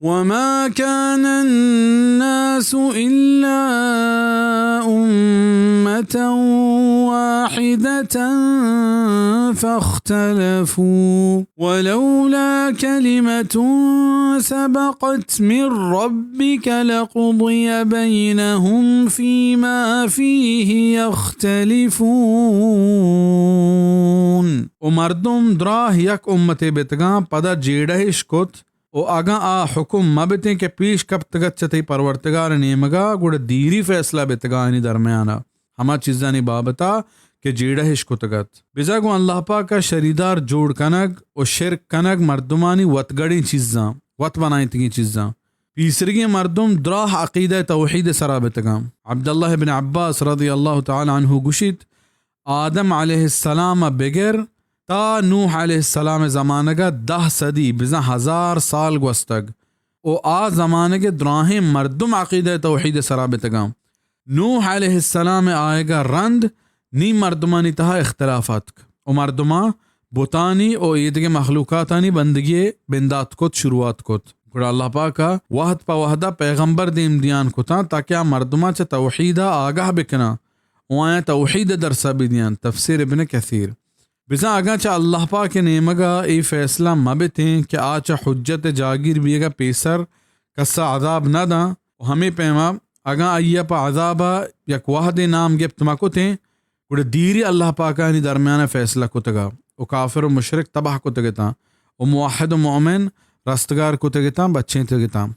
وما كان الناس إلا أمة واحدة فاختلفوا ولولا كلمة سبقت من ربك لقضي بينهم فيما فيه يختلفون. و مردم دراہ یک امتے بیتگاں، پدا جیڑہ اش کت، و اگاں آ حکم مہ بتیں کہ پیش کپتگ ات چہ تئی پرورتگار ءِ نیمگ ءَ، گڑا دیری فیصلہ بیتگ آیانی درمیان ءَ ہما چیزانی بابت ءَ کہ جیڑہ اش کتگ ات۔ بزاں گوں اللہ پاک ءَ شریدار جوڑ کنگ و شرک کنگ مردمانی وتگڑیں چیزاں، وت بنائینتگیں چیزاں۔ پیسریگیں مردم دراہ عقیدہ توحید ءِ سرا بیتگاں۔ عبداللہ ابن عباس رضی اللہ تعالی عنہ گوشیت، آدم علیہ السلام ءَ بگر تا نوح علیہ السلام ءِ زمانگ ءَ دہ صدی، بزاں ہزار سال گوستگ، و آ زمانگ ءِ دراہیں مردم عقیدہ توحید ءِ سرا بیتگاں۔ نوح علیہ السلام ءِ آیگ ءَ رند نی مردمانی تہا اختلاف اتک و مردماں بتانی و ایدگہ مخلوقاتانی بندگی ءِ بندات کت، شروعات کت۔ گڑا اللہ پاک ءَ وہد پہ وہد ءَ پیغمبر دیم دیان کتاں تاکہ آ مردماں چہ توحید ءَ آگاہ بکناں و آیاں توحید ءِ درس ءَ بدیاں۔ تفسیر ابن کثیر۔ بزاں اگاں چہ اللہ پاک ءِ نیمگ ءَ اے فیصلہ مہ بتیں کہ آ چہ حجت ءِ جاگیر بیگ ءَ پیسر کس ءَ عذاب نہ داں، و ہمے پیما اگاں آئی ءَ پہ عذاب ءَ یک وہدے نام گپت مہ کتیں، گڑا دیری اللہ پاک ءَ آیانی درمیان ءَ فیصلہ کتگ ءُ کافر و مشرک تباہ کتگ اتاں و موحد و مؤمن رستگار کتگ اتاں، بچینتگ اتاں۔